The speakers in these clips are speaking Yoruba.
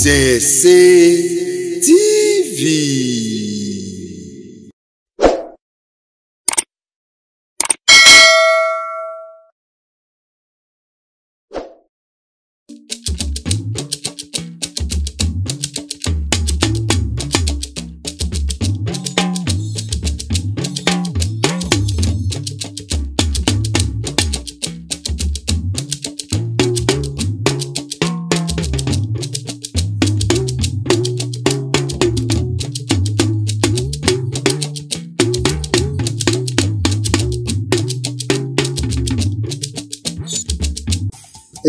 Ìṣẹ̀ṣe TV.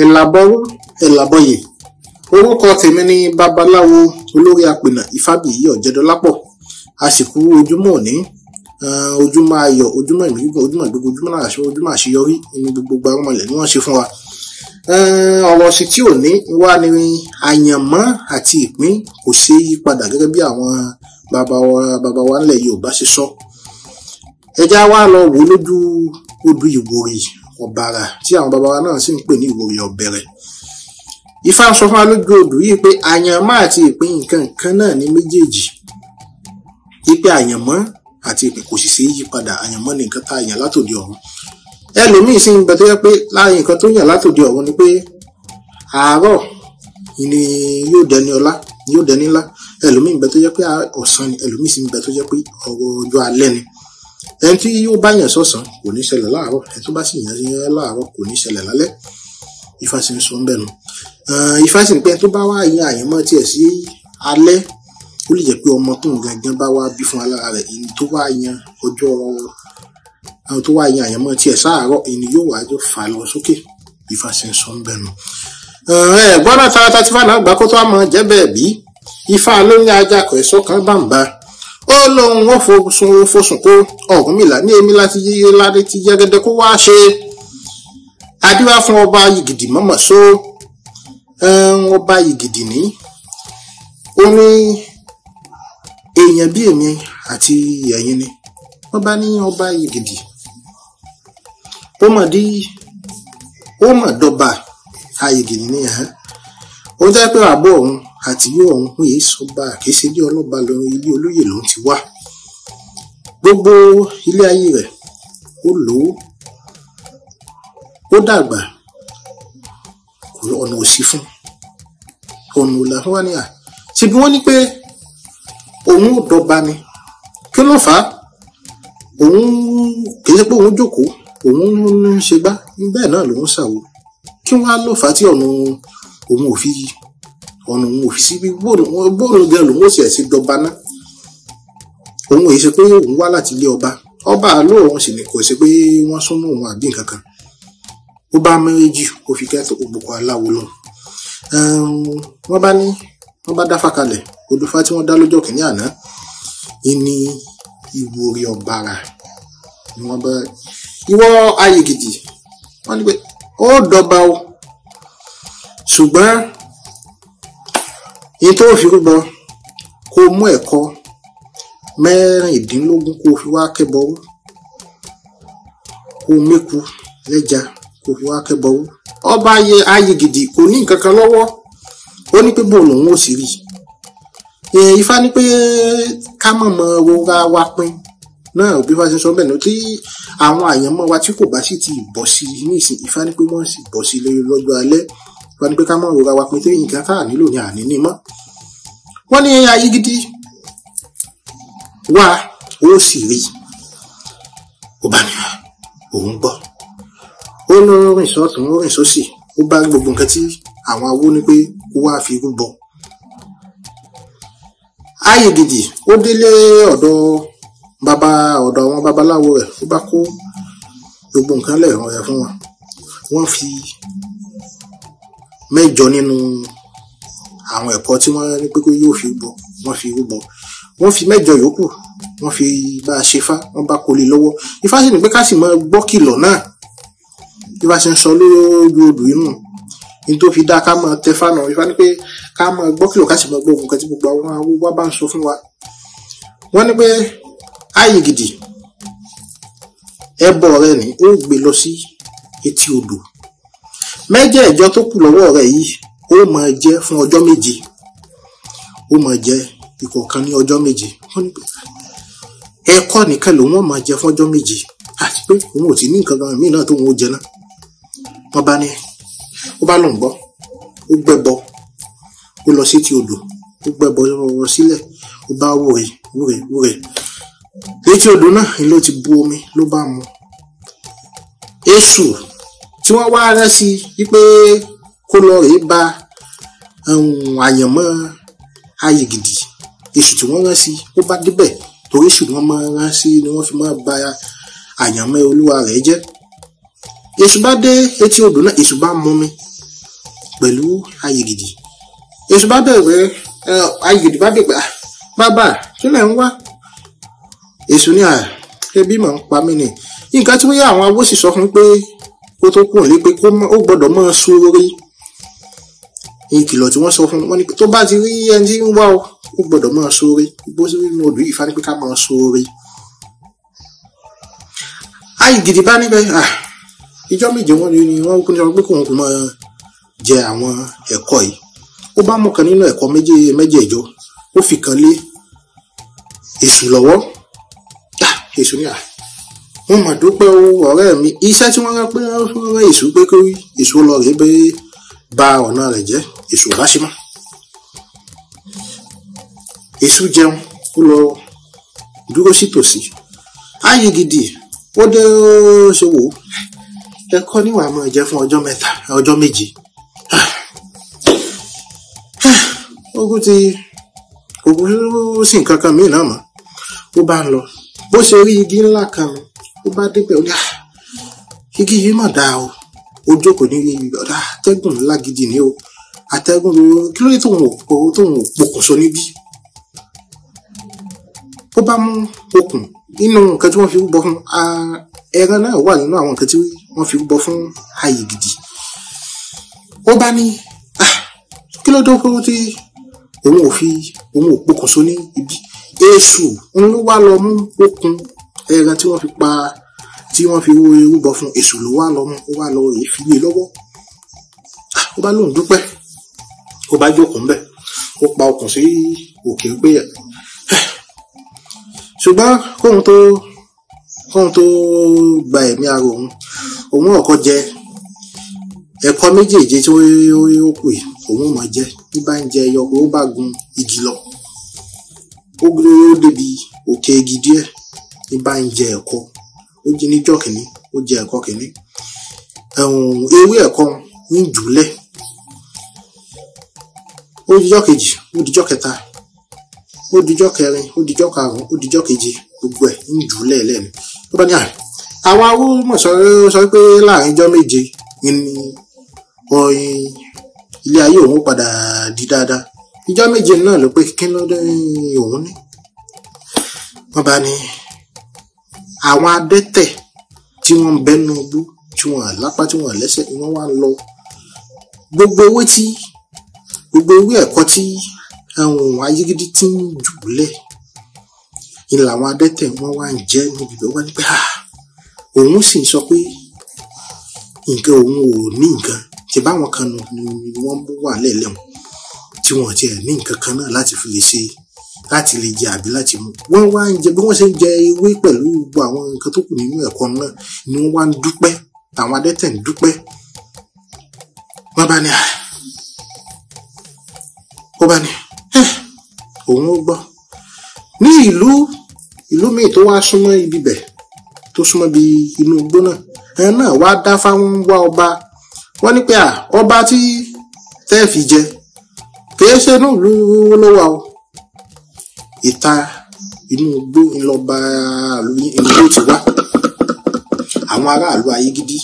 Ẹ̀làbọ̀rú ẹ̀làbọ̀yè, orúkọ tèmi ní babaláwo olórí apènà Ifábíyì Ọ̀jẹ̀dọ́lápọ̀. A sì kú ojúmọ́ òní, ojúmọ́ ayọ̀, ojúmọ́ ìmí gígùn, ojúmọ́ ìgbéga, ojúmọ́ àṣẹ, ojúmọ́ àṣeyọrí ní gbogbo arúmọlẹ̀ ni wọ́n ṣe fún wa. Ọ̀rọ̀ sì tí ò ní wá ní àyànmọ́ àti ìpín kò ṣe é yí padà gẹ́gẹ́ bí àwọn bàbá wa ńlẹ̀ Yorùbá ṣe sọ. Ẹja wa lọ wò lójú odù Ìwòrì Ọ̀bàrà tí àwọn bàbá wa náà sì ń pè ní Ìwòrì Ọ̀bẹ̀rẹ̀. Ifá sọ fún wa lójú odù yìí pé àyànmọ́ àti ìpín nǹkan kan náà ní méjèèjì. Wípé àyànmọ́ àti ìpín kò sì ṣe é yí padà, àyànmọ́ ní nǹkan tá a yàn látòdì ọ̀run. Ẹlòmíì sì ń bẹ tó yẹ pé láàyè nǹkan tó yàn látòdì ọ̀run ni pé àárọ̀ ni yóò dẹni ọlá, ni yóò dẹni ńlá. Ẹlòmíì ń bẹ tó yẹ pé ọ̀sán ni, ẹlòmíì sì ń bẹ tó yẹ pé ọ̀rọ̀ ọjọ́ alẹ́ ni. Ẹni tí yóò bá yàn sọ̀sán kò ní ṣẹlẹ̀ láàárọ̀, ẹni tó bá sì yàn láàárọ̀ kò ní ṣẹlẹ̀ lálẹ́. Ifá sì ń sọ ńbẹ̀ nu. Ifá sì ń pẹ́ tó bá wá yan àyànmọ́ tiẹ̀ sí alẹ́, ó lè jẹ́ pé ọmọ tó ń gangan bá wá bí fún alára rẹ̀, ẹni tó wá yan ọjọ́, àwọn tó wá yan àyànmọ́ tiẹ̀ sáàárọ̀, ẹni yóò wá jọ fà lọ sókè. Ifá sì ń sọ ńbẹ̀ nu. Gbọ́dọ̀ tààtà tí fàlà gbà kó tó àmọ́ jẹ́ bẹ́ẹ̀ bí. Ifá ló ní ajá kọ̀ ẹ̀sọ́ kan bàǹbà. Ó lóun ó fosùn kó Ọ̀rúnmìlà ní èmi láti yíyé ládé ti yẹ́gẹ́dẹ́ kó wá ṣe adíwá fún ọba Yìgìdì mọ́mọ́ só. Ọba Yìgìdì ní ó ní èèyàn bí èmi àti ẹ̀yin ni. Wọ́n bá ní ọba Yìgìdì ó mọ̀ dí ó mọ̀ dọba Ayìgìdì ní ẹ̀hán. Ó jẹ́ pé àbọ̀ òun àti yóò òun pín èyí sọba kì í ṣe ilé ọlọ́ba lọ, ilé olóyè lòun ti wá. Gbogbo ilé ayé rẹ̀ ó lò ó, ó dàgbà, ọ̀nà òsì fún, ọ̀nà òlà fún wa ní à. Ṣebí wọ́n ní pé òun ò dọba ni, kí ló fà á? Òun kì í ṣe pé òun jókòó, òun ń ṣe gbá, bẹ́ẹ̀ náà lòun ṣàwò. Kí wọ́n á ló fà á tí ọ̀nà òun ò fi ọ̀nà òun ò fi síbi bóòlù gan lòun ó sì ẹ̀ sí dọba náà. Òun èyí ṣe pé òun wá láti ilé ọba, ọba àlọ́ òun sì ní kò ṣe pé wọ́n súnmọ́ òun àbí nǹkan kan. Ó bá méjì ó fi kẹ́tọ̀ ògbòkò aláwo lọ. Wọ́n bá ní wọ́n bá dáfá kalẹ̀, odùfá tí wọ́n dá lọ́jọ́ kìíní àná ní Ìwòrì Ọ̀bàrà ni wọ́n bá ìwọ Ayìgìdì wọ́n ní pé ó dọba o, ṣùgbọ́n èyí tó fi rúbọ kó mú ẹ̀kọ 16 kó fi wá kẹ́bọrú, kó méku lẹ́ja kó fi wá kẹ́bọrú. Ọba Ayìgìdì kò ní nǹkan kan lọ́wọ́, ó ní pé bó lòun ó sì rí. Ifá ní pé ká mọ̀ mọ́ rora wa pin náà bí Ifá ṣe sọ bẹ́ẹ̀ náà tí àwọn àyànmọ́ wa tí kò bá sì ti bọ̀ sí i nísìn, Ifá ní pé wọ́n sì bọ̀ sí i lọ́jọ́ alẹ́. Ifá ní pé ká mọ̀ rora wa pin tí nǹkan tá à nílò ní àní ní mọ́. Wọ́n ní Ayìgìdì wá ó sì rí. Ó bá ní òun gbọ́, ó ní rìn sọ́tún ó rìn sósì, ó bá gbogbo nǹkan tí àwọn awó ní pé kó wá fi rúbọ. Ayìgìdì ó délé ọ̀dọ̀ bàbá ọ̀dọ̀ àwọn babaláwo rẹ̀, ó bá kó gbogbo nǹkan lẹ̀ rẹ̀ fún wọn. Wọ́n fi 8 nínú àwọn ẹ̀kọ́ tí wọ́n ní pé yóò fi rúbọ, wọ́n fi rúbọ. Wọ́n fi 8 yòókù, wọ́n fi bá a ṣe fá, wọ́n bá kó lé lọ́wọ́. Ifá sì ní pé ká sì máa gbọ́ kìlọ̀ náà. Ifá sì ń sọ lójú odò inú ní tó fi dá ká máa tẹ fá náà. Ifá ní pé ká máa gbọ́ kìlọ̀, ká sì máa gbọ́ nǹkan tí gbogbo àwọn awo wa bá ń sọ fún wa. Wọ́n ní pé Ayìgìdì ẹbọ rẹ ní ó gbé lọ sí etí odò. 8 tó kù lọ́wọ́ rẹ yìí ó máa jẹ fún ọjọ́ 7. ó máa jẹ ìkọ̀ọ̀kan ní ọjọ́ méje. Wọ́n ní pé ẹ̀kọ nìkan lòun ó máa jẹ fún ọjọ́ méje, àti pé òun ò tí ní nǹkan kan míì náà tóun ó jẹ náà. Wọ́n bá ní ó bá lòun gbọ́, ó gbẹ́bọ, ó lọ sí ti odò, ó gbẹ́bọ sílẹ̀, ó bá wúre wúre wúre létí odò náà ni ló ti bu omi ló bá mu. Èṣù tí wọ́n wá rẹ́ sí wípé kó lọ rèé ba àyànmọ́ Ayégídí, èṣù tí wọ́n rán sí ó bá débẹ̀, torí èṣù ni wọ́n máa rán sí ni wọ́n fi máa ba àyànmọ́ olúwa rẹ̀ jẹ́. Èṣù bá dé etí odò náà, èṣù bá mumi pẹ̀lú Ayégídí. Èṣù bá bẹ̀rẹ̀, Ayégídí bá bẹ̀rẹ̀, bàbá kí lẹ̀ ń wá? Èṣù ní ebi mà ń pa mí ni. Nǹkan tí wọ́n yá àwọn awó sì sọ fún pé kó tó kúrò lé pé ó gbọ́dọ̀ máa sóore. Ìkìlọ̀ tí wọ́n sọ fún wọn ni pé tó bá ti rí ẹni tí ń wá o, ó gbọ́dọ̀ máa sóore. Bó ṣe nínú odò yìí Ifá ní pé ká máa sóore. Ayégídí bá níbẹ̀, ìjọ́ méje wọ́n ní wọ́n kún ní sọ pé kóun kò máa jẹ àwọn ẹ̀kọ yìí. Ó bá mú kan nínú ẹ̀kọ méjèèjọ, ó fi kan lé èṣù lọ́wọ́. Èṣù ní wọ́n mà dúpẹ́ o ọ̀rẹ́ mi, iṣẹ́ tí wọ́n rán pé wọ́n rán èṣù pé kó èṣù lọ rèé bẹ́ ba ọ̀nà rẹ̀ jẹ́, èṣù bá ṣe mọ́. Èṣù jẹun, ó lọ dúró sí tòsí. Ayégídí ó dé ó ṣe wò ó, ẹ̀kọ níwà máa jẹ fún ọjọ́ mẹ́ta, ọjọ́ méje. Ogun ti ogun sí nǹkan kan míì náà mọ́. Ó bá ń lọ, bó ṣe rí igi ńlá kan, ó bá débẹ̀, ó ní igi yìí mà dáa o. Ó jókòó ní ibi ọ̀dà, atẹ́gùn ńlá gidi ni o, atẹ́gùn kí ló dé tóun ò pokùnso níbí. Ó bá mú okùn nínú nǹkan tí wọ́n fi rúbọ fún ẹran náà wà nínú àwọn nǹkan tí wọ́n fi rúbọ fún Ayégídí. Ó bá ní kí ló dé tí òun ò fi òun ò pokùnso ní ibi. Èṣù ń ló wá lọ mú okùn ẹran tí wọ́n fi pa tí wọ́n fi rúbọ fún, èṣù ló wá lọ mú, ó wá lọ rèé fi lé lọ́wọ́. Ó bá lóun dúpẹ́, ó bá jókòó ńbẹ̀, ó pa okùn sí òkè pé ṣùgbọ́n kóun tó gba ẹ̀mí ara òun, òun ọ̀kọ́ jẹ ẹ̀kọ méjèèje tí ó kù yìí, òun máa jẹ. Bí bá ń jẹ ẹyọ, ó bá gun igi lọ, ó débi òkè igi díẹ̀, ní bá ń jẹ ẹ̀kọ, ó jí níjọ́ kìíní, ó jẹ ẹ̀kọ kìíní, ewé ẹ̀kọ ń jùlẹ̀. Ó dijọ́ kejì, ó dijọ́ kẹta, ó dijọ́ kẹrin, ó dijọ́ karùn-ún, ó dijọ́ keje, gbogbo ẹ̀ ń jùlẹ̀ lẹ́nu. Ó bá ní àwọn awó mọ̀ sọ pé láàrin ijọ́ méje ni ilé ayé òun padà di dáadáa. Ijọ́ méje náà ló pé kí ló dé òun ní. Wọ́n bá ní àwọn adẹ́tẹ̀ tí wọ́n ń bẹ́nu igbó, tí wọ́n lápá, tí wọ́n lẹ́sẹ̀, wọ́n wá lọ gbogbo ewé tí gbogbo ewé ẹ̀kọ tí àwọn Ayégídí tí ń jùlẹ̀ ni làwọn adẹ́tẹ̀ wọ́n wá ń jẹ níbi bẹ́ẹ̀. Wọ́n ní pé òun sì ń sọ pé nǹkan òun ò ní nǹkan, ṣe báwọn kan ni wọ́n wà lẹ́lẹ̀ wọn tí wọ́n ti ẹ̀ ní nǹkan kan náà láti fi lè ṣe, láti lè jẹ àbí láti mu. Wọ́n wá ń jẹ bí wọ́n ṣe ń jẹ ewé pẹ̀lú gbogbo àwọn nǹkan tó kù nínú ẹ̀kọ náà ni wọ́n wá ń dúpẹ́, àwọn adẹ́tẹ̀ ń dúpẹ́. Wọ́n bá ní ó bá ní òun ó gbọ́. Ní ìlú míì tó wá súnmọ́ ibi bẹ̀, tó súnmọ́ bí inú igbó náà, ẹ̀ náà wá dá fáwọn wá ọba. Wọ́n ní pé ọba tí tẹ́ fi jẹ kìí ṣe inú ìlú ló wà o, ìta inú igbó ńlọba ìlú ló ti wá. Àwọn aráàlú Ayégídí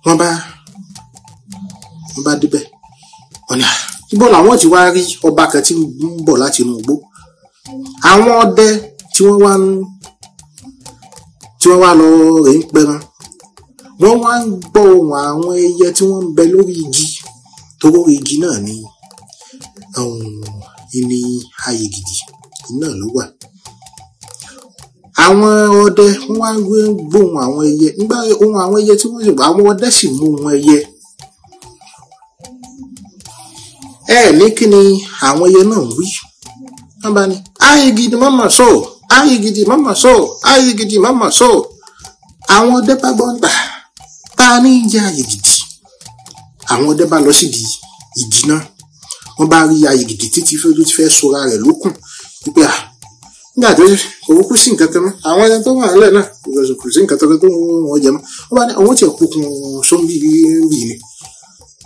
wọ́n bá débẹ̀, wọ́n ní ibo làwọn ti wá rí ọba kan tí ń bọ̀ láti inú igbó. Àwọn ọdẹ tí wọ́n wá lọ rèé ń pẹran, wọ́n wá ń gbọ́ ohùn àwọn ẹyẹ tí wọ́n ń bẹ lórí igi, torí orí igi náà ni ní Ayégídí náà ló wà. Àwọn ọdẹ wọ́n wá ń gbóhùn àwọn ẹyẹ, nígbà ohùn àwọn ẹyẹ tí wọ́n sì gbọ́, àwọn ọdẹ sì mú ohùn ẹyẹ. Ẹ ní kí ni àwọn ẹyẹ náà ń wí? Wọ́n bá ní ayé gidi mọ́mọ́ so, ayé gidi mọ́mọ́ so, ayé gidi mọ́mọ́ so. Àwọn ọdẹ bá gbọ́ ń gbà, ta ní í jẹ́ ayé gidi? Àwọn ọdẹ bá lọ sídìí igi náà, wọ́n bá rí ayé gidi títí tó ti fẹ́ sora rẹ̀ lókùn wípé à nígbà tó kò kú sí nǹkan kan mọ́, àwọn ẹni tó wà nílẹ̀ náà kò sí nǹkan kan tó wọ́n jẹ mọ́. Wọ́n bá ní àwọn tí kúkún sóńbì bì ni.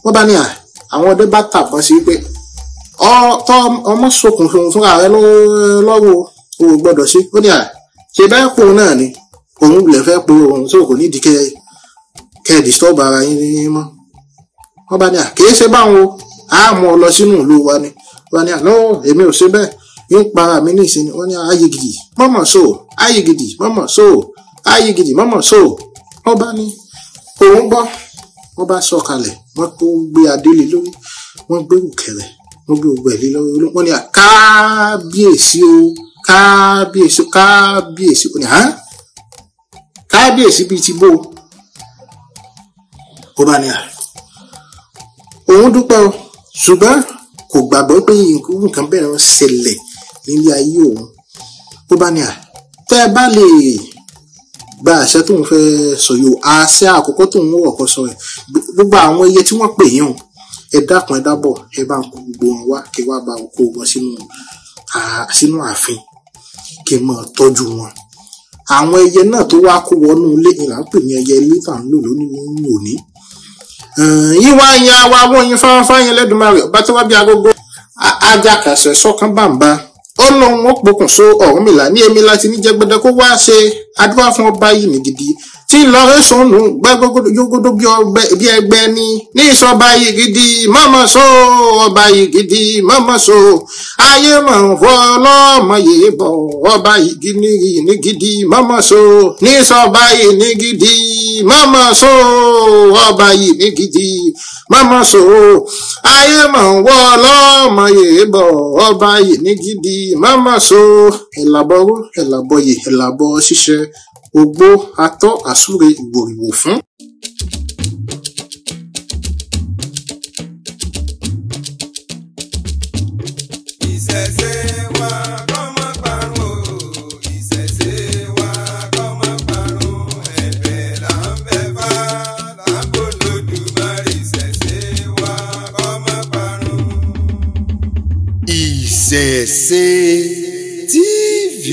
Wọ́n bá ní à àwọn ọdẹ bá tàbọn sí wípé tọ́ ọmọ sokùn fúnra rẹ̀ lọ́wọ́ o gbọ́dọ̀ sí. Ó ní à ṣe bẹ́ẹ̀ kó náà ni òun lè fẹ́ po òun tó kò nídìí kẹ́ disturb ara yín mọ́. Wọ́n bá ní à kìí ṣe báwọn o, á mú ọ lọ sínú ìlú wa ni. Wọ́n bá ní à no, èmi ò ṣe bẹ́ẹ̀, ń para mi ní ìsinmi. Wọ́n ní ayé gidi mọ́mọ́ so, ayé gidi mọ́mọ́ so, ayé gidi mọ́mọ́ so. Wọ́n bá ní òun gbọ́. Wọ́n bá sọ kalẹ̀, wọ́n tó gbé adé lé lórí, wọ́n gbé òkèrè, wọ́n gbé ògbẹ́ lé lórí. Wọ́n ní à kábíyèsí o, kábíyèsí o, kábíyèsí o. Ní hàn kábíyèsí bíi ti bó. Ó bá ní à òun dúpẹ́ o, ṣùgbọ́n kò gbàgbọ́ pé nǹkan bẹ́ẹ̀ ń ṣẹlẹ̀ nílé ayé òun. Ó bá ní à tẹ́ ẹ bá lè gba àṣẹ tóun fẹ́ sọ yìí o, àṣẹ àkọ́kọ́ tóun wọ̀ kọ́ sọ rẹ̀, gbogbo àwọn ẹyẹ tí wọ́n pè yín o, ẹ dákun ẹ dábọ̀, ẹ bá ń kó gbogbo wọn wá, kí wá bá kó wọn sínú ààfin kí n máa tọ́jú wọn. Àwọn ẹyẹ náà tó wá kó wọnú ilé ni là ń pè ní ẹyẹ ilé tá à ń lò lónìí òní. Yíwá yẹn àwa wọ́n yín fáfáyín Ẹlẹ́dùmarè ọba tó wá bí agogo ajakàṣẹ sọ́kàn bàǹbà. Ó lóun ó pokùnso Ọ̀rúnmìlà ní èmi láti ní jẹgbẹdẹ kó wá ṣe àdúrà fún ọba yìí ní gidi tí lọrẹ sọnù gbẹgbẹgbẹdógódó bí ẹgbẹ́ ní ìsọba yìí gidi mọmọ so, ọba yìí gidi mọmọ so, ayé mọ fọ ọlọmọ yìí bọ, ọba yìí ní gidi mọmọ so, ní ìsọba yìí ní gidi mọmọ so, ọba yìí ní gidi mọmọ so, ayé mọ wọ ọlọmọ yìí bọ, ọba yìí ní gidi mọmọ so. Ẹ̀làbọ̀rú ẹ̀làbọ̀yè ẹ̀làbọ̀ ṣíṣe ogbó atọ́ àsúre ìgbòrìwò fún. Ìṣẹ̀ṣe wa kó má parun o, ìṣẹ̀ṣe wa kó má parun, ẹ̀bẹ̀ là ń bẹ̀ fá, là ń bò lódùmarè, ìṣẹ̀ṣe wa kó má parun. Ìṣẹ̀ṣe TV.